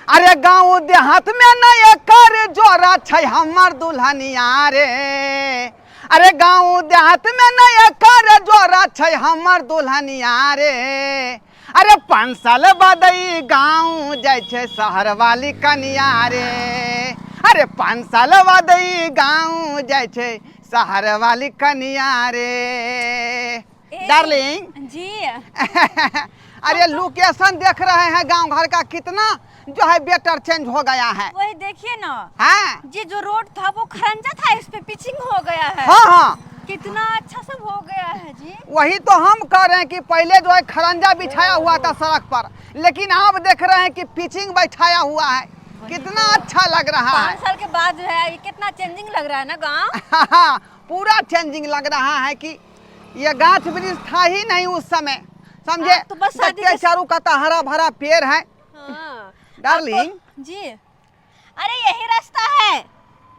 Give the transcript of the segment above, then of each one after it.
अरे गाँव देहात में न एकर जोरा छै हमर दुल्हनिया रे। अरे गाँव देहात में न एकर जोरा छै हमर दुल्हनिया रे। अरे 5 साल बाद ई गाँव जाइ छै शहर वाली कनिया रे। अरे 5 साल बाद ई गाँव जाइ छै शहर वाली कनिया रे। डार्लिंग जी। अरे लोकेशन देख रहे हैं गांव घर का कितना जो है बेटर चेंज हो गया है। वही देखिए ना। हाँ जी, जो रोड था वो खरंजा था, इस पे पिचिंग हो गया है। हाँ हाँ, कितना अच्छा सब हो गया है जी। वही तो हम कह रहे हैं कि पहले जो है खरंजा बिछाया हुआ था सड़क पर, लेकिन आप देख रहे हैं कि पिचिंग बैठाया हुआ है। कितना अच्छा लग रहा है। 5 साल के बाद जो है ये कितना चेंजिंग लग रहा है ना गाँव। हाँ, पूरा चेंजिंग लग रहा है कि ये गाछ वृक्ष था ही नहीं उस समय, समझे। तो बस शादी देखते के चारों का हरा भरा पेड़ है। हाँ। डार्लिंग। तो, जी। अरे यही रास्ता है।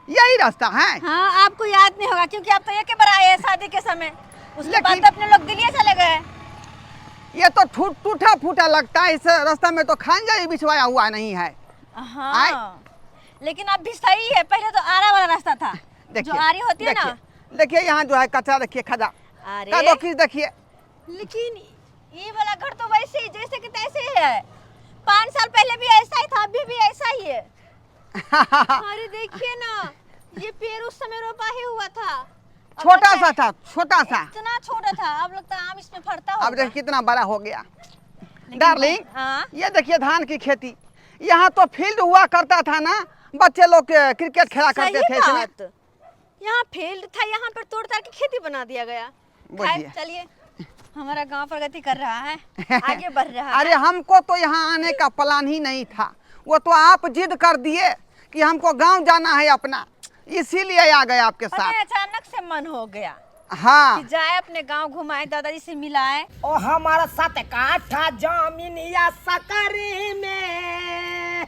यही रास्ता है। हाँ, आपको याद नहीं होगा क्योंकि आप तो एक ही बार आए हैं शादी के समय, उसके बाद लेकिन तो अपने लोग दिल्ली चले गए। ये तो टूटा फूटा लगता है, इस रास्ता में तो खांजा ही बिछवाया हुआ नहीं है। हाँ। आए। लेकिन अब भी सही है, पहले तो आरा वाला रास्ता था। देखिए, जो आरी होती है ना। देखिए यहाँ जो है कचरा देखिए, खदा। अरे। कादो खींच देखिए। लेकिन ये वाला घर तो वैसे ही जैसे कि तैसे ही है, 5 साल पहले भी ऐसा ही था, अभी भी ऐसा ही है। अरे देखिए ना, ये पेड़ उस समय रोपा ही हुआ था, अब छोटा लगता सा है था, छोटा सा। इतना छोटा था, अब लगता है आम इसमें फरता होगा। अब देखिए कितना बड़ा हो गया। लेकिन डार्लिंग, हाँ? ये देखिए धान की खेती। यहाँ तो फील्ड हुआ करता था ना, बच्चे लोग क्रिकेट खेला करते सही थे इसमें। बात। यहाँ फील्ड था, यहाँ पर तोड़ ताड़ के खेती बना दिया गया। बोलिए। खैर, चलिए, हमारा गांव प्रगति कर रहा है, आगे बढ़ रहा है। अरे हमको तो यहाँ आने का प्लान ही नहीं था, वो तो आप जिद कर दिए कि हमको गांव जाना है अपना, इसीलिए आ गए आपके पता साथ। है, अचानक से मन हो गया हाँ कि जाए अपने गांव घुमाए, दादाजी से मिलाए। ओ हमारा 7 काठा जमीन या सकरी में,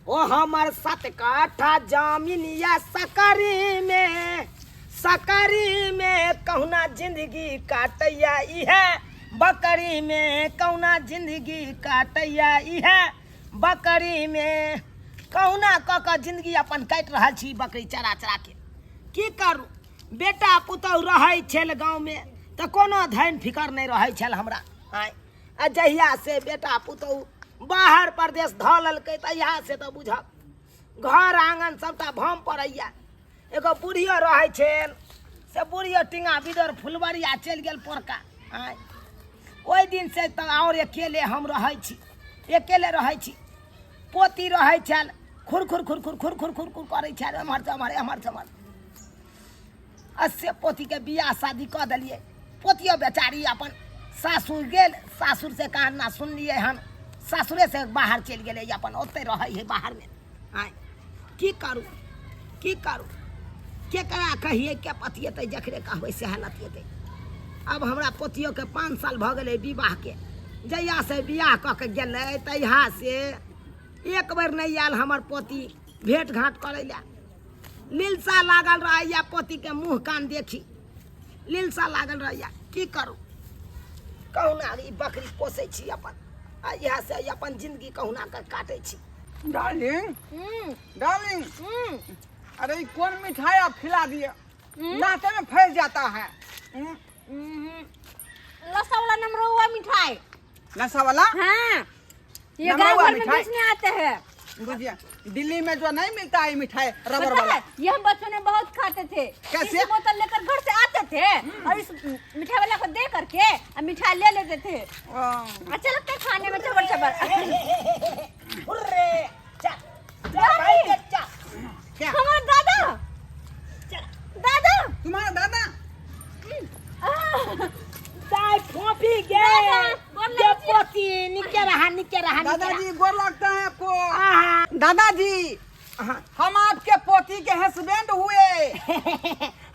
ओ हमार 7 काठा जमीन या सकरी में, सकरी में कहुना जिंदगी काटैया ई है, बकरी में कहुना जिंदगी काटैया ई है, बकरी में कहुना क क जिंदगी अपन काटि रहल छी बकरी चरा चरा के। की करू, बेटा पुतहु रहै छल गाँव में तऽ कोनो धन फिकर नहि रहै छल हमरा। आँय, आ जहिया से बेटा पुतहु बाहर परदेश धऽ लेलकै तहिया से तऽ बुझब घर आङन सबटा भम पड़ैया। एगो बुढ़ियो रहै छल, से बुढ़ियो टींगा बिदर फुलबरिया चलि गेल पोरका। आँय, ओहि दिन से तऽ आओर अकेले हम रहै छी, अकेले रहै छी। पोती रहै छल, खुर खुर खुर खुर खुर खुर खुर खुर करै छल एम्हर से एम्हर, एम्हर से एम्हर। आ से पोतीके बियाह शादी कऽ देलियै। पोतियो बेचारी अपन सासुर गेल, सासुर से कहाँ ना सुनलियै हन, सासुरे से बाहर चलि गेलै, अपन ओतहि रहै है बाहरमे। आँय, की करू, की करू, केकरा कहियै, के पतियेतै, जकरे कहबै सएह लतियेतै। अब हमरा पोतियोके 5 साल भऽ गेलै विवाहके, जहिया से बियाह कऽ के गेलै तहिया से एक बेर नहि आयल हमर पोती भेँट घाँट करै लए। लिलसा लागल रहैया पोतीके मुँह कान देखी, लिलसा लागल रहैया। की करू, कहुना ई बकरी पोसै छी अपन, आ इएह से अपन जिंदगी कहुना कऽ काटै छी। डार्लिंग, डार्लिंग, अरे ई कौन मिठाई आप खिला दिए, नाते में फैल जाता है। लसा वाला नमरौआ मिठाई। लसा वाला? हाँ, ये नमरौआ गांव घर में मिठाई। बेचने आते हैं। बुझिए, दिल्ली में जो नहीं मिलता है मिठाई रबर पता वाला। है, ये हम बचपन में बहुत खाते थे। कैसे? इसी बोतल लेकर घर से आते थे और इस मिठाई वाला को दे करके और मिठाई ले लेते थे। अच्छा लगता है खाने में, चबर चबर। हुर्रे, चल, चल भाई, चल, चल। क्या? हमारा दादा, दादा। तुम्हारा दादा? दाई फोपी गे। दादा, गोर ये लगै छी। पोती, निके रहा, निके रहा, निके दादाजी रहा। गोर लगता है आपको। आहा। दादाजी, हाँ। हम आपके पोती के हस्बैंड हुए।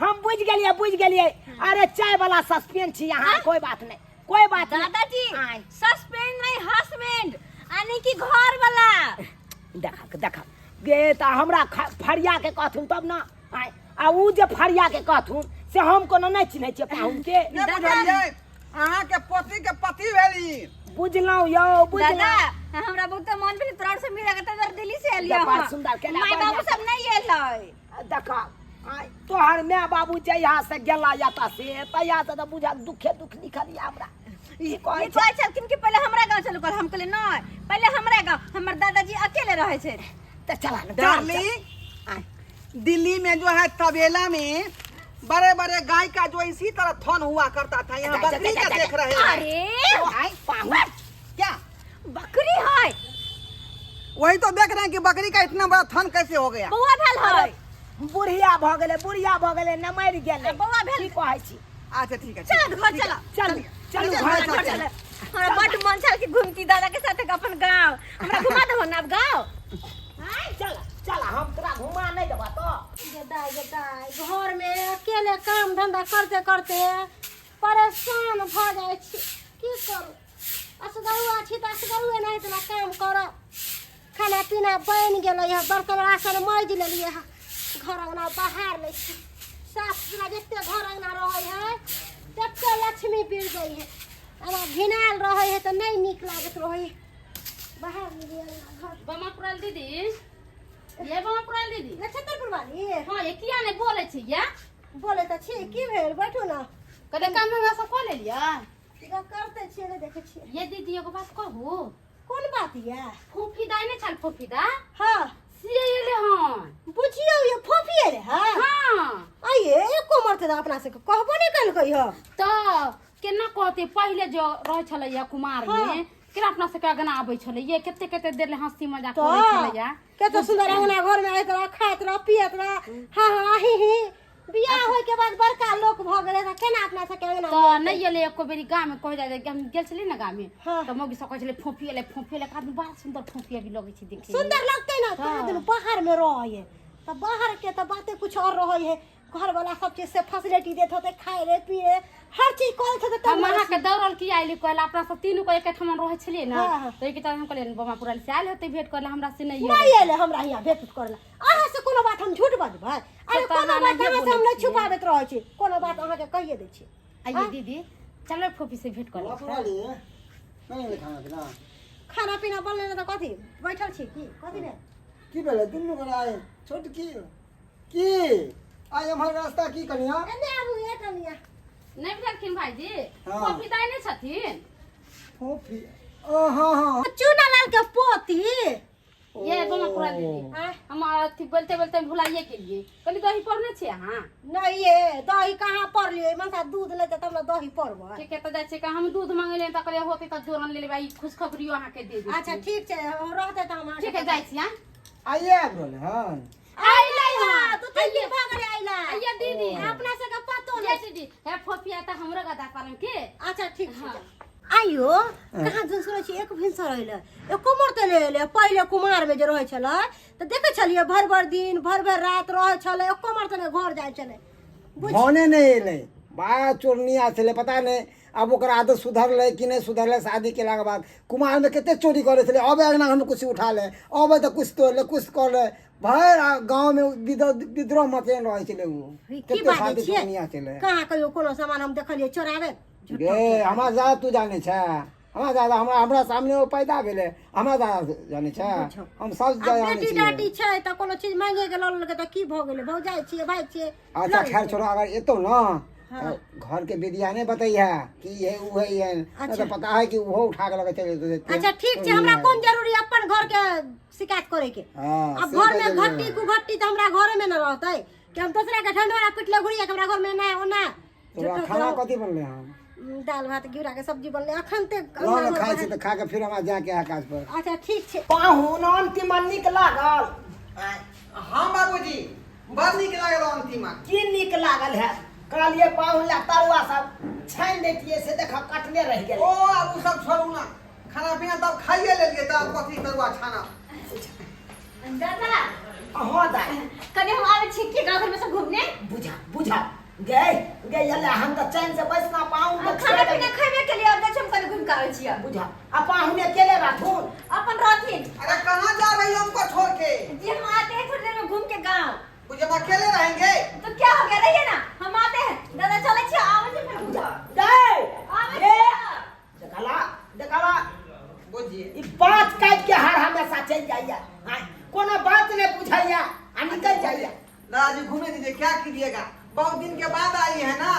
हम बुझ गेलिए, बुझ गेलिए। अरे चाय वाला सस्पेंस छी यहाँ, हाँ? कोई बात नहीं, कोई बात नहीं। दादाजी, आय। सस्पेंड नहीं, हस्बैंड, यानी कि घर वाला। देखा, देखा गे, तऽ हमरा फरिया के कहथुन तब ना। आय, आ उ जे फरिया के कहथुन से हम कोनो नहि चिन्है छियै पाहुन के। नहि बुझलियै, अहाँ के पोती के पति भेली। बुझलहुँ यौ, बुझलहुँ। दादा, हमरा बहुत मन भेल तोरा से मिले के, तऽ एलियै। बड़ सुंदर केला, माय बढ़िया। बाबू सब नहीं एलै। देखा, आय, तोहर माय बाबू जहिया से गेला या से तहिया से तऽ बुझा दुखे दुख लिखल या हमरा। ई कहै ई कहै छलखिन कि पहिले हमरा गाँव चलू कल, हम कहलियै नहीं, पहिले हमरा गाँव, हमर दादाजी अकेले रहै छै। तऽ चला ने, चल, डार्लिंग, दिल्ली में जो है तबेला में बड़े बड़े गाय का जो इसी तरह थन हुआ करता था, यहाँ बकरी का देख रहे हैं। अरे आय पाहुन, क्या बकरी है? वही तो देख रहे हैं कि बकरी का इतना बड़ा थन कैसे हो गया। बौआ भेल है। बुढ़िया भऽ गेलै, बुढ़िया भऽ गेलै, न मरि गेलै। बौआ भेल। की कहै छी? अच्छा ठीक है। चल घर चल। चल चलू, चल, घर चल, चल। चल। हमरा बड मन छल कि घूमती दादा के साथ अपन गाँव, हमरा घुमा देबो ना अब गाँव? चल चल, हम तोरा घुमा नहि देबऽ तो। गदाय गदाय, घर में अकेले काम धंधा करते करते परेशान भऽ जाइ छी। की करू, असगरुआ छी तऽ असगरुए नहि इतना काम करब। खाना पीना बनि गेलै हँ, बर्तन बासन माजि लेलियै हँ, घर अङ्गना बहार लै छी। साफ सुथरा जते घर अङ्गना रहै है तते लक्ष्मी बिरजै है। एना घिनायल रहै है तऽ नहि नीक लागैत रहै है। बहार लेलियै अङ्गना घर। बमा पुराल दीदी, ये बमा पुराल दीदी। नक्षत्रपुर वाली। हाँ, ये किया नहीं बोले छी? या बोले तऽ छी, की भेल? बैठू ने। कते काम धंधा सब कऽ लेलियै? करते छियै, नहि देखै छियै? ये दीदी, एगो बात कहू? कोन बात ये? फूफी दाइ नहि छल फूफी दा? हाँ। से एले हन। बुझियौ, ये फोफी एले हँ? हाँ। आइए एको मरते तऽ अपना सबके कहबो नहि केलकै हँ। तऽ केना कहते? पहिले जो रहै छलैया कुमार में, केना अपना सबके अगना आबै छलै, ये कते कते देर ले हंसी मजाक करै छलैया। कते सुंदर अंगना घर में आइत रह, खाइत रह, पियत रह, हाँ हाँ ही ही। बियाह होय के बाद बड़का लोक भऽ गेलै तऽ केना अपना सबके अंगना? तऽ नहि एलै एको बेरी गाम में। कहि जाइ हम गेल छलियै ने गाम में, हाँ। तऽ मौगी सब कहै छलै फोफी एलै, फोफी एलै। आदमी बड़ा सुंदर फोफी अभी लगै छै देखे में। सुंदर लगतै ने? कहाँ दिन बाहर में रहै है तऽ बाहर के तऽ बाते कुछ और रहै है। घर वाला सब चीज से फैसिलिटी देत होते, खाए रे पिए हर चीज करैत होते तब। हम अहाँके दौड़ल की आइली कहला, अपना सब तीनू को एके ठाम रहै छलियै ने। हाँ। तऽ एके हम कहलियै बमा पुराल से आयल होतै भेंट करला, हमरा से नहि। नहि एलै हमरा हियाँ भेंट उट करला। अहाँ से कोनो बात हम झूठ बजबै? अरे से तऽ कोनो अहाँ बात नहिये अहाँ से हम बोलै नहि छियै। छुपाबैत रहै छी, कोनो बात अहाँके कहिए दै छी। आइए दीदी, चलो फोफी से भेंट कर। नहीं भेलै खाना पीना? खाना पीना बनलै ने तऽ कथी बैठल छी की कथी भेल? की भेलै दुनू गोरा आइ? छोटकी की आइ एम्हर रास्ता की कनिया? एने आबू, ए कनिया। नहि बुझलखिन भाईजी? हाँ। फोफी दाइ नहि छथिन? फोफी, ओ हाँ हाँ। चूना लाल के पोती। ये बमा पुरा दीदी, आँय? हम अथी बोलते बोलते भुलाइए गेलियै, कहली दही पौरने छियै अहाँ? नहीं ये दही कहाँ पड़लियै, मनसा दूध लेतै तब ने दही पड़बै। ठीक है, तऽ जाइ छियै। हम दूध मंगेलियै तऽ कहलियै होतै तऽ जोरन ले लेबै, ई खुशखबरियो अहाँके दे देब। अच्छा ठीक छै, रहतै तऽ हम अहाँके। ठीक है, जाइ छी। आँय? आइए आबि रहलै हन। अइलै हँ, 2-3 दिन भऽ गेलै अइला। आइए दीदी। अपना सबके पतो ये नहि। दीदी, हे फोफिया तऽ हमरो गदा पालन के। अच्छा ठीक छै। हाँ। आइयो कहाँ दिन सुनै छी एक भिनसर अइलै, एको मरते नहि अइलै। पहिले कुमारमे जे रहै छलै तऽ देखै छलियै भरि भरि दिन भरि भरि राति रहै छलै, एको मरते नहि घर जाइ छलै। भने नहि एलै, बड़ा चोरनिया छलै। पता नहि आब ओकर आदत सुधरलै कि नहि सुधरलै शादी केलाके बाद। कुमारमे कते चोरी करै छलै, अबै अङ्गना घरमे किछु उठा लै, अबै तऽ किछु तोड़ि लै, किछु कऽ लै, भरि गाँवमे विद्रोह मचेने रहै छलै ओ। की कते बाजै शादी छियै? चोरनिया छलै। कहाँ कहियो कोनो सामान हम देखलियै चोराबे? गे, हमरा ज्यादा तू जानै छै? हमरा ज्यादा, हमरा हमरा सामने ओ पैदा भेलै, हमरा ज्यादा जानै छै? हम सब आ जानै बेटी छियै। डाटी छै तऽ कोनो चीज मांगे के लऽ लेलकै तऽ की भऽ गेलै? भौजाइ छियै, भाय छियै। अच्छा लऽ खैर लेतै। छोड़ो, अगर एतौ न तऽ घर के विद्या नहि बतैहे कि ये उ है ये नहीं, तऽ पता है कि ओहो उठा के लऽ के चलि जेतै। अच्छा ठीक छै, हमरा कोन जरूरी अपन घर के शिकायत करे के? हाँ, अब से घर तऽ में जरूरी घट्टी है। कुघट्टी तऽ हमरा घरे में न रहतै कि हम दोसरा के ढंढोरा पिटले घुरिया के हमरा घर में ना ओना। तोरा झूठो खाना के कथी बनलै हन? दाल भात घिउरा के सब्जी बनलै अखन ते। लऽ ने खाइ छी तऽ खा के फिर हमरा जाके है काज पर। अच्छा ठीक छै। पाहुन, अंतिम नीक लागल? हाँ बाबूजी, बड़ नीक लागल अंतिमा। की नीक लागल है? कहलिए पाहुन ला तरुआ सब छानि दैतियै, से देख कटने रहि गेलै। ओ आब उ सब छोड़ू ना, खाना पीना तब खाइए लेलियै तऽ आब कथी तरुआ छाना? दादा। हाँ दाइ। कनि हम आबै छी की गाँव घर में सब घूमने। बुझा बुझा गए गए, अल्लाह, हम तऽ चैन से बैस ना पाहुन हम के खाना छोड़ि पीना देबै। खेबे के लिए अब जाइ छी, हम कनि घूम के आबै छी। बुझा, आ पाहुन अकेले रहथुन? अपन रहथिन। अरे कहाँ जा रही हो हमको छोड़ के? जी, हम आते हैं थोड़ी देर में घूम के गाँव। बुझे हम अकेले रहेंगे? तो क्या हो गया, रहिए ना, हम आते हैं। दादा, चले छी, आबै छी फेर बुझा घूम। गए। आबै ए, छी। देखला देखला। बुझिए ई बात काटि के हर हमेशा चलि जाइया। आँय, कोनो बात नहीं बुझाइया आ निकल जाइया। दादाजी घूमे दीजिए, क्या कीजिएगा, बहुत दिन के बाद आई है ना,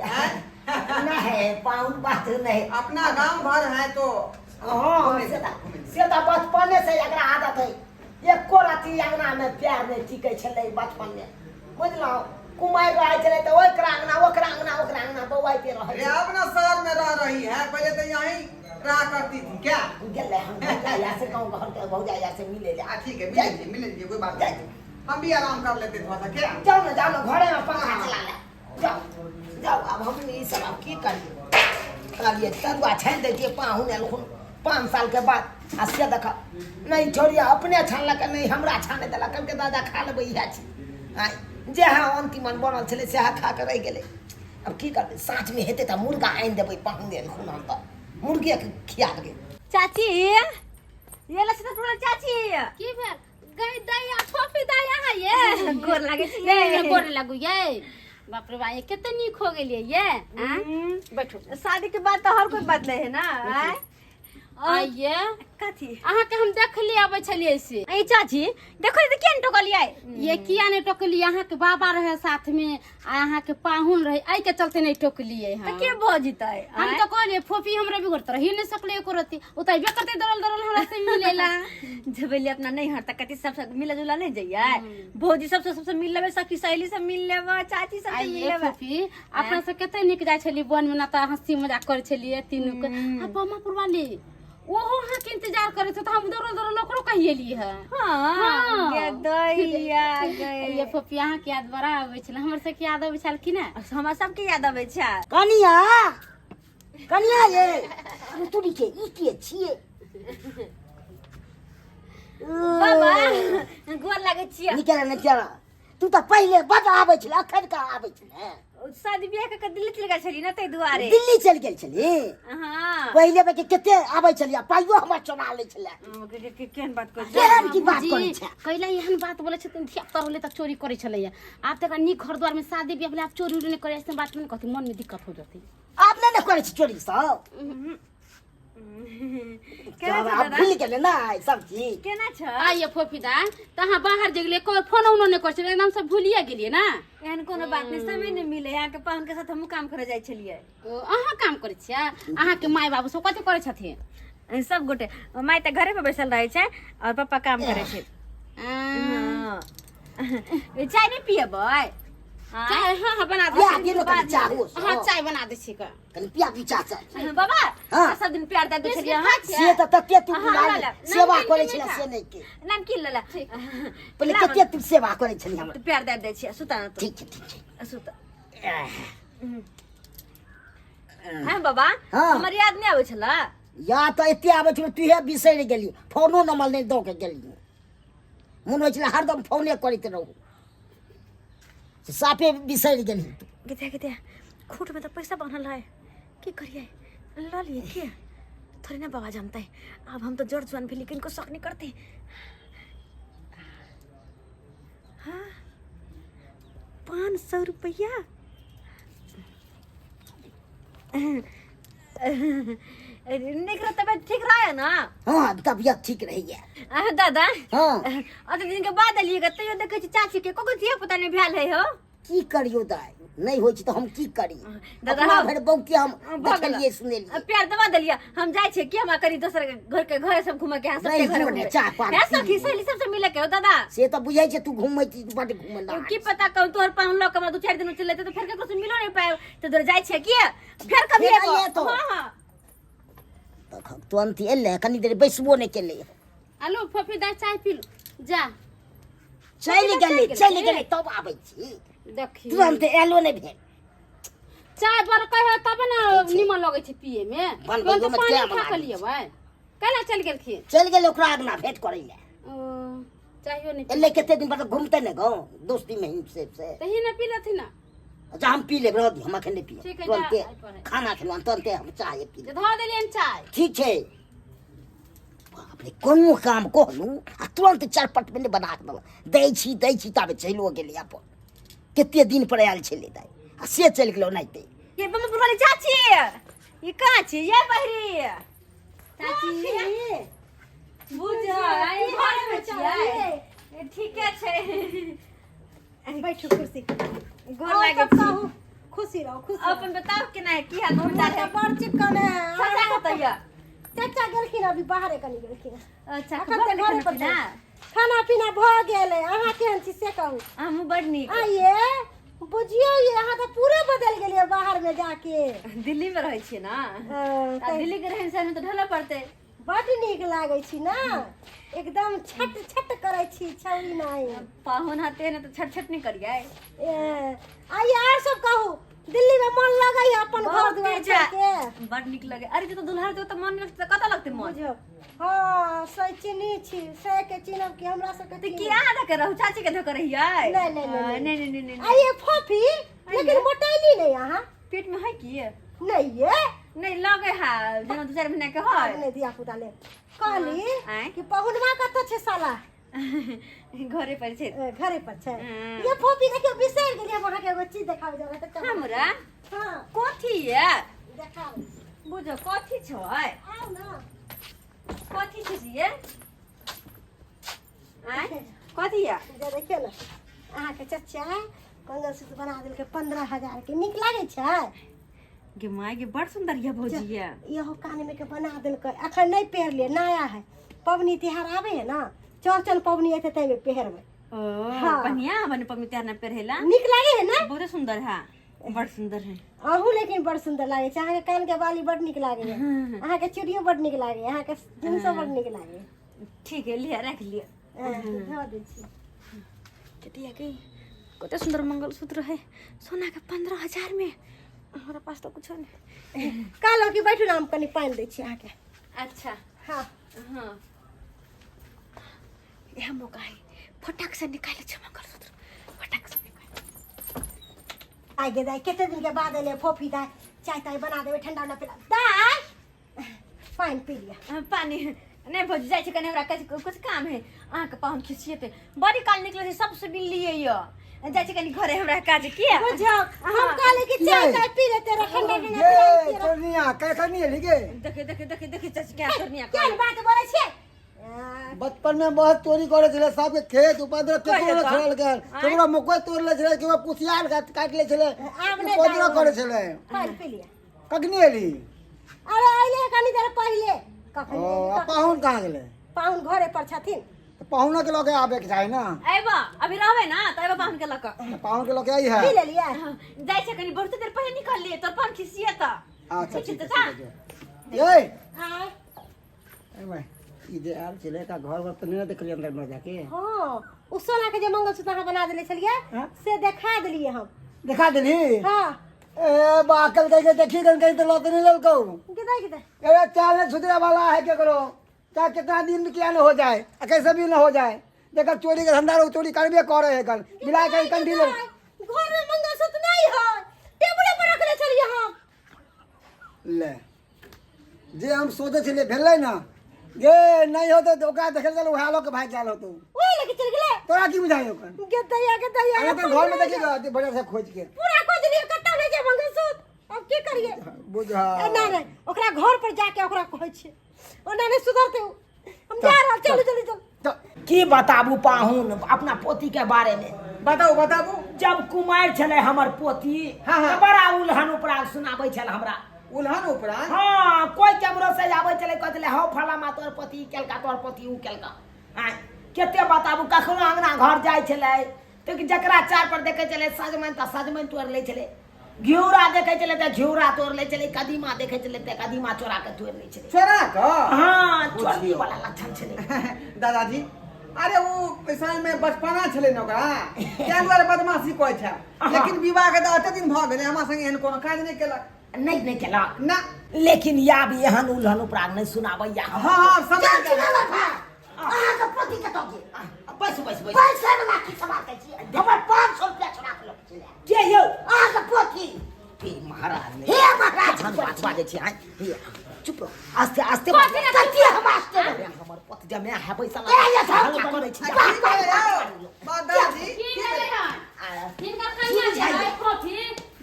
हैं? नहीं पाउन बात नहीं, अपना गांव घर है तो। हाँ घूमे से दीजिए, घूमे दीजिए। से तऽ बचपने से एकरा आदत है, एको रति अंगना में पैर नहीं टिकै छलै बचपन में, बुझलहुँ? कुमारि रहै छलै तऽ ओकरा अंगना ओकरा अंगना ओकरा अंगना बौआइते रहै। अरे अब ना शहर में रह रही है, पहले तो यहीं रहा करती थी क्या? गेलै हम भौजाइया से गाँव घर के भौजाइया से मिले ले। हाँ ठीक है, मिले लीजिए, मिले लीजिए, कोई बात नहीं, हम भी आराम कर लेते थोड़ा सा क्या। जाओ ना, जाओ ना, घरे में पंखा चला ले, जाओ जाओ। अब हम ई सब आब की करिए, कहलिए तरुआ छानि दै छियै, पाहुन एलखुन 5 साल के बाद, आ से देख नहीं छोड़िया अपने छानलक नहीं हमरा छाने देलक, कहलकै दादा खा लेबै इएह छी। आँय जएह अंतिमन बनल छलै सएह खा कऽ रहि गेलै। आब की करबै, साँझमे हेतै तऽ मुर्गा आनि देबै, पाहुन एलखुन हन तऽ मुर्गेके खिया देबै। चाची ये लक्षण टूटल चाची। की भेल गई दैया फोफी दैया है ये? गोर लागे छी। नहीं गोर लागू ये, बाप रे बा, ये कते नीक हो गेलियै ये। आँ? बैठू। शादी के बाद तो हर कोई बदले है ना। आय आइए कथी अहाँके हम देखली अबै छलियै से। ए चाची देखो तो केन टोकलियै? ये किया नहीं टोकलियै? अहाँके बाबा रहे साथ में आ अहाँके पाहुन रहे, एहि के चलते नहीं टोकलियै। त हम के बजतै? हम तो कहलियै फोफी हमरा बिगड़ त रही नहीं सकले एको रति, ओ त अइबे करतै दौड़ल दौड़ल हमरा से मिलेला। जब एलियै अपना नहीं हर तक कथी सबसे मिला जुला नहीं जइयै, भौजी सबसे सबसे मिल लेबै, सखी सहेली सब मिल लेबै, चाची सब मिल आइए लेबै। फोफी अपना सब कते नीक जाइ छलियै वन में ना, तऽ हंसी मजाक करै छलियै तीनू के। आ बमा पुरवाली ओहो अहाँके इंतजार करै छै, तऽ हम दौड़ल दौड़ल ओकरो कहिएलियै है। हाँ गे दैया गए। ये फोफी अहाँके याद बड़ा आबै छलै, हमर सबके याद अबै छल कि नहि? हमरा सबके याद अबै छै। कनिया कनिया ये अरे तू के ई के छियै? बाबा गोर लागै छियै। निकल निकल, तू तऽ पहिले बड आबै छलै, अखन कहाँ आबै छलै? शादी बियाह के दिल्ली चलि गेल छली ना ताहि दुआरे। दिल्ली चलि गेल छली? हाँ। पहिले बेर कते आबै छली, पाइयो हमर चोरा लै छलै। केहन बात करै? केहन की बात करै छै? कैला एहन बात बोलै छथिन? धिया पुता रहलै तऽ चोरी करै छलैया, आब तऽ एकरा नीक घर द्वार में शादी बियाह भेलै, आब चोरी उरी नहि करै, ऐसन बात नहि कहती, मन में दिक्कत हो जेतै। आब नहि ने करै छै चोरी सब? केना आब छौ दादा? भूलि गेलै ना सब चीज। केना छ? आइए फोफी दा, तऽ अहाँ बाहर जे गेलियै कोई फोन उनो नहि करै छलै, एकदम से भूलिए गेलियै ना? एहन कोनो बात नहि, समय नहि मिले, अहाँके पाहुन के साथ हमहूँ काम करे जाइ छलियै। ओ, अहाँ काम करै छियै? अहाँके माय बाबू सब कथी करै छथिन? सब गोटे, माय तऽ घरे पर बैसल रहै छै और पप्पा काम करै छै। आ, हाँ। चाय नहि पियबै? चाय हाँ हाँ बना दै पिया छी। दियौ ने कनि चाहो। हाँ चाय बना दै छी कऽ। कनि पिया दी चाह सब। बाबा हाँ। सब दिन प्यार दे दै छलियै अहाँ। से तऽ तते तू हाँ, बुझा ला, ला। सेवा नमकीन करै के छलै मीठा। से नहि के नाम की लेला? पहिले कते तू सेवा करै छली हमर। प्यार दे दै छियै, सुता ना तू। ठीक छै ठीक छै। सुता। हाँ बाबा। हाँ। हमर याद नहि आबै छला? या तऽ एते आबै छलै, तूहे बिसरि गेली, फोनो नंबर नहि दऽ के गेली, मोन होइ छलै हरदम फोने करैत रहू, साफे बिसरि गेली तू। गते गते खूट में तो पैसा बान्हल है, की करिए, ल लिए के थोड़ी ना बाबा जानते, अब हम तो जड़ जुआन भी लेकिन को शक नहीं करते। हाँ 500 रुपया निक रह, तबियत ठीक रहा है ना? हाँ तबियत ठीक रहैया। अह, दादा। हाँ। अते दिन के बाद एलिए तैयो देखै छी चाची के कोको धिया पुता नहीं भेल है हो। की करियो दाइ, नहि होइ छै तऽ हम की करी? दादा, अपना हम- भरि बौके हम भऽ गेल। देखलियै सुनेलियै। प्यार दबा देलियै, हम जाइ छियै कि हमरा कनी दोसर के घर के घरे सब घूमे के है, सबके नहीं, घरे जो ने, घूमबै। चाह पान है पी सखी लियौ। सहेली सबसे मिले के हो दादा। से तऽ बुझै छै तू घूमै छी, बड्ड घूमल। की पता कहूँ तोहर पाहुन लऽ के हमरा 2-4 दिन में चलि जेतै तऽ फेर ककरो से मिलो नहीं पाएब, तऽ तोहर जाइ छियै की फेर कभी फेर एबो। आइए तो। हाँ हाँ। तखन तुरन्त एलै, कनी देर बैसबो नहि केलै। आलू फोफी दाइ चाय पीलू जा। चलि गेलै चलि गेलै तब आबै छी। देखी तुरन्त एलो नहि भेल। चाय बरकै है तब ने निमन लगै छै पिए में। बनबैयो तुरन्त में पानी टाइम खा के लागै लियबै। केना चलि गेलखिन? चलि गेलै ओकरा अङ्गना भेंट करै लए। ओ चाहियो नहि। एलै कते दिन पर घुमतै ने गाँव दोस्ती में से से। तही ने पी लेथिन ना। अच्छा हम पी लेब, रह दी, हम अखन नहि पियब। ठीक है, तुरन्ते जा, आइ पर है। खाना खेलहुँ तुरन्ते हम चाय पी लेब। धऽ देलियनि चाय। ठीक छै। बाप रे, कोनो काम कहलहुँ आ तुरन्त चरपट में बना के देलक। दै छी दै छी ताबे चलिओ गेलै अपन, कते दिन पर आयल छलै दाइ आ से चलि गेलै ओनाहिते। ये बम्बा पुरवाली चाची ये कहाँ छी? ये बहरी चाची बुझल घर में छियै? बैठू कुर्सी पर। गोर और लागै सब छी। कहू, खुशी रहू, खुशी रहू। अपन बताउ केना है, की हाल हमरा समाचार तऽ है? बड़ चिकन है। चाचा कतऽ यऽ? चाचा गेलखिन, अभी बाहरे कनि गेलखिन। अच्छा, अखन भऽ तऽ गेलै घरे खाना पर पीना? छै। खाना पीना भऽ गेलै, अहाँ केहन छी से कहू। हमहूँ बड़ नीक। आइये बुझियौ ये, अहाँ तऽ पूरे बदलि गेलियै बाहर में जाके। दिल्ली में रहै छियै ने। हँ, आ दिल्ली के रहन सहन में तऽ ढलऽ पड़तै। बड नीक लागै छी ने, एकदम छट छट करै छी छौरी नाई। पाहुन हते ने तऽ छट छट नहि करियै। ए, आइये आर सब कहू, दिल्ली में मन लगैया अपन घर बहुत दुआर तेज छोड़ के? बड नीक लगे। अरे जतऽ दुल्हा रहतै ओतऽ मन नहि लगतै तऽ कतऽ लगतै मन? बुझियौ, हँ से चिन्ही छी, से के चिन्हब कि हमरा सबके तऽ चिन्हब? किया अहाँ धके रहू, चाची के धके रहियै? नहि, नहि, नहि, हँ, नहि, नहि, नहि, नहि। आइये फोफी, लेकिन मोटैली नहि अहाँ? पेट में है की? नहि ये। नहीं लगे है, जेना 2-4 महीना के है। नहि, धिया पुता ले कहली आँय? कि पहुनवा कतऽ छै साला? घरे पर छै। ए, घरे पर छै। हम्म। ये फोफी, देखियौ, बिसरि गेलियै हम अहाँके एगो चीज देखाबै जा रहल। चलू। हमरा? हँ। कथी ये? देखाउ। बुझो कथी छै? आउ ने। कथी छै से ये? आँय, कथी ये? जे देखियौ ने, अहाँके चचा मंगलसूत्र बना देलकै 15,000 के। नीक लागै छै? गे माय गे, बड़ सुंदर ये भौजी ये। इहो कान में के बना देलकै। अखन नहि पहिरलियै, नया है। पबनी तिहार आबै है ने, चौरचन पबनी एतै, ताहिमे पहिरबै। ओ। हाँ। बढ़िया बने पबनी तिहार में पहिरेला। नीक लागै है ने? बहुत सुंदर है, बड़ सुंदर है। अहूँ लेकिन बड़ सुंदर लागै छै। अहाँके कान के बाली बड़ नीक लागै है, अहाँके चूड़ियो बड़ नीक लागै है, अहाँके जींसो बड़ नीक लागै है। ठीक है, लिया, रख लिया। धऽ दै छी। कतिया के कते सुंदर मंगलसूत्र है सोना के, 15,000 में। हमारा पास तो कुछ नहीं। कहलहुँ कि बैठू ने, हम कनि पानि दै छी अहाँके। अच्छा। हाँ। हाँ, यह मौका है, फटाक से निकाले छे मंगलसूत्र, फटाक से निकाल। आइ गे दाइ, कते दिन के बाद एलै फोफी दाइ। चाय ताय बना देबै, ठंडा उंडा पिला। दाइ, पानि पी लिअ। हाँ, पानी नहीं भौजी, जाइ छी कनि, हमरा कुछ कुछ काम है। अहाँके पाहुन खिसिएते, बड़ी काल निकले छै, सबसे मिललिए यो। जाइ छी कनि घरे, हमरा काज किया। बुझौ, हम कहले कि चाय ये। ताय पी लेते रह, ठंडा ठंडा ये पिला देते रह। चोरनिया कैखनी एली गे? देखे देखे देखे देखे चाची, क्या करनिया। केहन बात बोलै छियै? बचपन में बहुत चोरी करे छलै, सबके खेत उपद्रव कहियो केकरो तऽ। छोड़ल गेल, केकरो मकई तोड़ ले छलै, केकरो कुसियार काटि ले छलै। आब नहि उपद्रव जाउ। करे छलै। पानि पी लिअ। कखनी एली? अरे अइले कनी देर पहिले। कखन ओ एली? आ पाहुन कहाँ गेलै? पाहुन घरे पर छथिन। तऽ पाहुना के लऽ के आबे के चाही ने। अयबा, अभी रहबै ना तऽ अयबा पाहुन के लऽ कऽ। तऽ पाहुन के लऽ के आई है। पी लेलियै? जाइ छै कनि, बहुते देर पहिले निकललियै, तोर पाहुन खिसिए तऽ। अच्छा। ठीक छै। ठीक है। चाचा। ठीक है, ये। आँय? ए भाई, ई जे आयल छलै का घर वर तऽ नहि ने देखलियै अंदर में जाके। हाँ, ओ सोना के जे मंगलसूत्र अहाँ बना देले छलियै हाँ? से देखा देलियै हम। देखा देली? हाँ। ए बाकल कहीं के देखी गन, कहीं तो लौट नहीं ललकौ। किधर किधर? अरे चाल नहीं सुधरे वाला है केकरो, चाहे कितना दिन किया न हो जाए आ कैसे भी न हो जाए। जेकर चोरी के धंधा रहो, चोरी करबे करे है, गन मिला के कंडी ले। घर में मंगलसूत्र नहीं है, टेबुले पर रखले छलियै हम। ले, जे हम सोचे छलियै भेलै ना गे। नहीं होतो तऽ ओकरा देखल चल, उएह लऽ के भागि गेल होतो। ओहि लेके चलि गेलै। तोरा की बुझाइ ओकर? गे दैया, गे दैया। अरे तऽ घर में देखी गे, बढ़िया से खोज के। पूरा खोज लियै, कतौ नहि छै मंगलसूत्र। अब की करियै? बुझा। ए, ना नहीं, ओकरा घर पर जाके ओकरा कहै छियै, ओना नहि सुधरतै उ। हम जा रहल, चलू चलू चलू। तऽ की बताबू पाहुन अपना पोती के बारे में? बताउ, बताबू। जब कुमारि छलै हमर पोती, हाँ, हाँ। तऽ बड़ा उलहन उपराग सुनाबै छल हमरा। उल्हन उपराग? हाँ, कोई केमरो से आबै छलै, कहै छलै, हौ फलामा, तोहर पति ई केलका, तोहर पति ऊ केलका। आँय, कते बताबू। कखनो अङ्गना घर जाइ छलै तऽ जकरा चार पर देखै छलै सजमनि, तऽ सजमनि तोड़ि लै छलै। घिउरा देखै छलै तऽ घिउरा तोड़ि लै छलै। कदीमा देखै छलै तऽ कदीमा चोरा के तोड़ि लै छलै। चोरा कऽ? हाँ, चोरनी बुझियौ। वाला लक्षण छलै। दादाजी, अरे ओ पैसा में बचपना छलै ने ओकरा, ताहि दुआरे बदमाशी करै छै। लेकिन विवाह के तऽ एते दिन भऽ गेलै, हमरा संगे एहन कोनो काज नहि केलक। नहि, नहि केलक। ना। लेकिन आब एहन उलहन उपराग नहि सुनाबैया। हाँ हाँ, समझ गेल। अहाँके पति कतऽ गेल? बैस बैस बैस। पैसा वाला की सवाल कहै छियै? हमर 500 रुपया चोरा के लऽ के चलि आयल। के यौ? अहाँके पोथी। हे महाराज। हे महाराज। एहन बात बाजै छी? आँय, हे, चुप रहो, आस्ते आस्ते। कथी ने? कथी हम आस्ते रहबै? हमर पति जमे है बैसल। ए, ये सब हल्ला करै छी। की भेलै यौ? बा दादाजी। की भेलै हन? हिनकर कनिया जे है फोफी,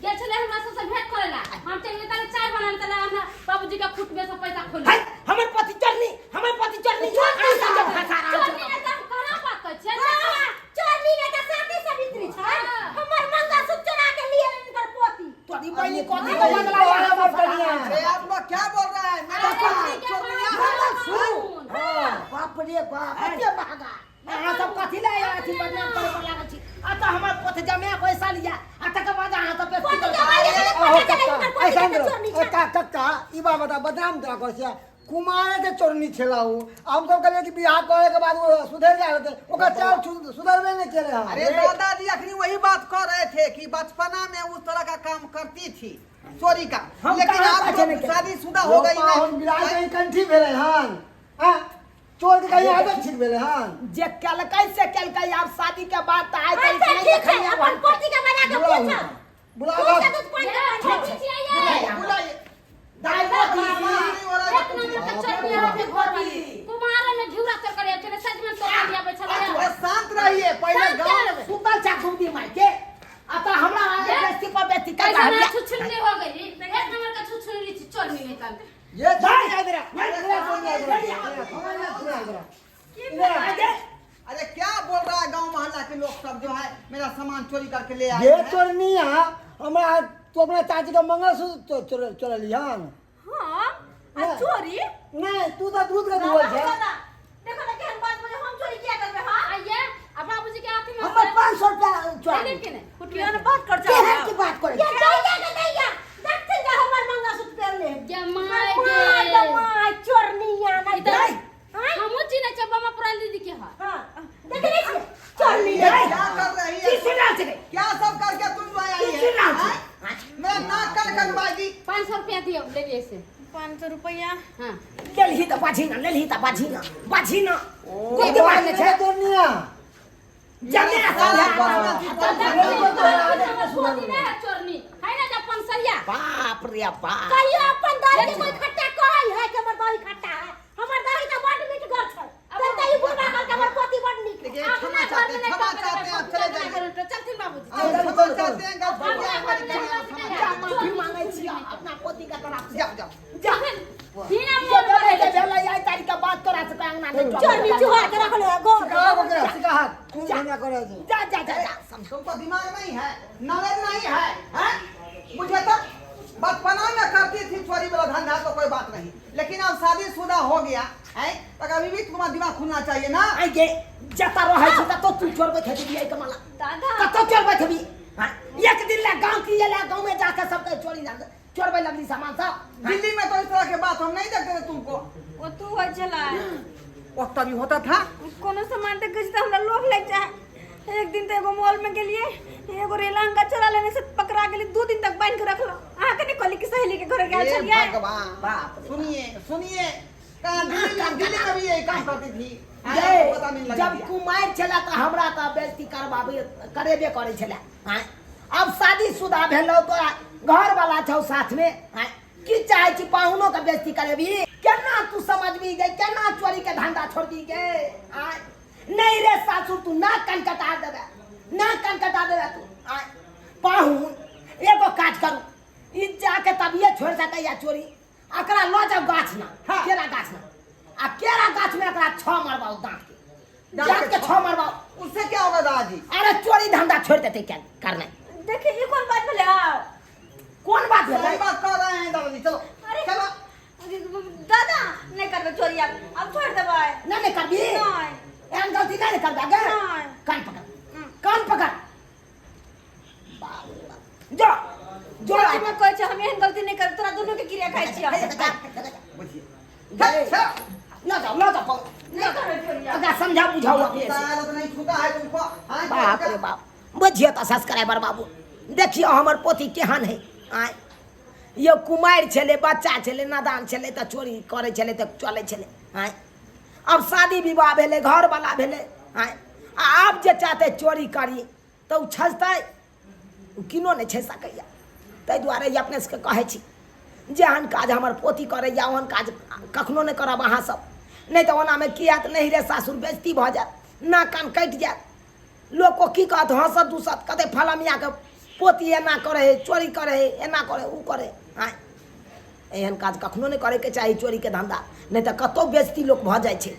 गेल छलै हमरा सबसँ भेंट करै ला। हम चलि गेलियै ताले चाय बनाबै, ताले हमरा बाबूजी के खुटबे से पैसा खोलि। है, हमर पति चोरनी, हमर पति चोरनी। अहाँ सब जे फंसा रहल चोरनी छी। ने तऽ हम खराब बात कहै छियै। चोरनी ए, के शांत रहो। चोरनी ए, छै। का कक्का ई बात बता बदनाम तोरा कहै छियै कुमारे के चोरनी छेला उ हम सब कहलियै कि बियाह करे के बाद वो सुधर जाय होते ओकर चाल सुधरबे नहीं केले हन। अरे दादाजी अखनी वही बात कर रहे थे कि बचपना में उस तरह का काम करती थी चोरी का, हम लेकिन कहाँ अब पाछे नहीं तो के- शादीशुदा हो गई ना। पाहुन बिलाय कहीं कंठी भेलै हन आ चोर के कहीं आदत ठीक भेलै हन। जे केलकै से केलकै, आब शादी के बाद तऽ आइ अच्छा तक नहि ठीक छै, देखलियै। अपन पोती के बजा के बुलाउ पूछो। बुलाउ। पूछो दूध पानि के पानि छै। एक बुलाइए। दाइ मोती नंबर के चोरनी अहाँके घरवाली। कुमारे में घिउरा तोड़ कर आबै छलै, सजमनि तोड़ कर आबै छलै। अरे शांत रहिए पहले शांत गाँव रहबै। सुतल छा घुमती मार के आ तऽ हमरा बेस्ती पर बेस्ती कर कैसे रहल ना या। छुछुन्नी हो गई, एक नंबर के छुछुन्नी छी चोरनी नहीं तब। ये चोरनी इधर आ, इधर आ, चोरनी इधर आ, इधर आ, इधर आ। इधर आ। अरे क्या बोल रहा है गांव मोहल्ला के लोग सब जो है मेरा सामान चोरी करके ले आए ये हैं। चोरनी आ हमरा तू अपना चाची के मंगलसूत्र चोरली हन। हाँ आ चोरी? नहीं तू तो दूध के धोल छै। दादा देखो ना केहन बात बोले, हम चोरी किया करबे? हां आइए आ बाबूजी के हाथ में हमर 500 रुपया चोरा लेकिन के नहीं कुटिया केहन बात कर केहन की बात करे? ये दैया के दैया देखथिन जे हमर मंगलसूत्र पेरले। गे my my गे। गे my, चोरनी आ नहीं इधर आँय? हमहूँ चिन्है छियै बमा पुरान दीदी के हर। हाँ देखने छियै चोरनी। ये क्या कर रही की है? सुन रहल छै? क्या सब करके तुम जो आई की है? सुन रहल छै? हैं? मेरा नाक कान कटवाएगी। 500 रुपया दियौ ले लिए से। 500 रुपया? हाँ। लेलही तऽ बाझी ना, लेलही तऽ बाझी ना, बाझी ना। कोई ये दिमाग नहि छै। चोरनी आ जने सारा समझा। पोती नहीं है चोरनी है ना जब पंसरिया। बाप रे बाप। कहियो अपन दही के कोई खट्टा कहै है कि हमर दही खट्टा है? हमर दही तऽ बड मीठगर छै। तै तऽ ई बुढ़बा कहलकै हमर पोती बड नीक है। देखिए क्षमा चाहते हैं, क्षमा चाहते हैं, आप चले जाइए। चलथिन बाबूजी। आप क्षमा चाहते हैं, गलती हो गया हमारी, क्षमा क्षमा जा, माफी मांगै छी अपना पोती के तरफ से। जाओ जाओ। जा। हिना जे मोन भेलै बढ़ै से भेलै, आइ तारीख के बाद तोरा सबके अंगना नहि चोरनी चुहा के रखले है गोर। सिखा ओकरा सिखा कोन धंधा करे छै। जा जा जा जा समझ। तुमको दिमाग नहीं है, नॉलेज नहीं है, हैं? मुझे तो बचपना में करती थी चोरी वाला धंधा तो कोई बात नहीं, लेकिन अब शादीशुदा हो गया है तो अभी भी तुम्हारा दिमाग खुलना चाहिए ना। आइ गे जतऽ रहै छी ततऽ तू चोरबैत हेबी आइ के माला। दादा कतऽ चोरबैत हेबी? हाँ, एक दिन ला गाँव की एला, गाँव में जाके सबके चोरी चोरबै लगली सामान सब। दिल्ली में तो इस तरह के बात हम नहीं देखते थे तुमको। ओ तू होइ छलै। वो तभी होता था। कोनो सामान देखै छी तऽ हमरा लोभ लागि जाए। एक दिन तऽ एगो मॉल में गेलियै, एगो रेलांगा चोरा लेने से पकड़ा गेली, 2 दिन तक बान्हि के रखलहुँ। अहाँके नहि कहली कि सहेली के घर गेल हे छलियै? भगवान। बाप रे। सुनिए सुनिए, कहाँ दिल्ली में, दिल्ली में भी यही काम करती थी। हाँ, ये, आपको पता नहीं लग जब गया। कुमारि छलै तऽ हमरा तऽ बेइज्जती करबाबे करेबे करै छलै। आँय, अब शादीशुदा भेलौ, तोरा घरवाला छौ साथ में। आँय, की चाहै छी पाहुनो के बेइज्जती करेबी? केना तू समझबी गे, केना चोरी के धंधा छोड़बी गे? आँय, नहीं रे सासुर, तू ना कान कटा देबे, ना कान कटा देबे तू। आँय पाहुन, एगो काज करू, ई जाके तबियत छोड़ सकैया चोरी, एकरा लऽ जाउ गाछ ना। हाँ। केरा गाछ ना, आ केरा गाछ में एकरा छह मरबाउ, दांत के दांत दांत के के छह मरबाउ। उससे क्या होगा दादाजी? अरे चोरी धंधा छोड़ देते क्या करना। देखिए ई कोन बात भेलै? आउ कोन बात भेलै? सही बात कह रहे हैं दादाजी, चलो अरे चलो। दादा नहीं करबै चोरी, आब आब छोड़ देबै। नहीं नहीं करबी? नहीं। एहन गलती नहीं ने करबे गे? नहीं। कान पकड़, कान पकड़, बाप रे बाप। जो जो चोरी में कहै छै हम एहन गलती नहीं करब, तोरा दुनू के क्रिया खाइ छियै। बुझिए। ल जाओ, ल जाओ, पकड़। नहीं करबै चोरी आब। ओकरा समझा बुझाओ अपने से। सारा तो नहीं छूटा है तुमको। हाँ, बाप रे बाप, बुझियो तऽ सब्सक्राइबर बाबू, देखियो हमर पोती केहन है। आँय यो कुमारि छलै, बच्चा छलै, नादान छलै, तऽ चोरी करै छलै तऽ चलै छलै। आँय अब शादी विवाह भेलै, घरवाला भेलै। आँय आ आब जे चाहतै चोरी करी तऽ ओ छजतै, ओ किनो नहि छजि सकैए। ताहि दुआरे ई अपने सबके कहै छी, जेहन काज हमर पोती करैए ओहन काज कखनो नहि करब अहाँसब, नहि तऽ ओनामे की हैत? नहि रे सासुर, बेइज्जती भऽ जायत, नाक कान कटि जायत, लोक को की कहत? हँसत दूसत, कहतै फलाँ मियाँके पोती एना करै हइ, चोरी करै हइ, एना करै ओ करै। आँय एहन काज कखनो नहि करैके चाही चोरीके धन्धा, नहि तऽ कतहु बेइज्जती लोक भऽ जाइ छै।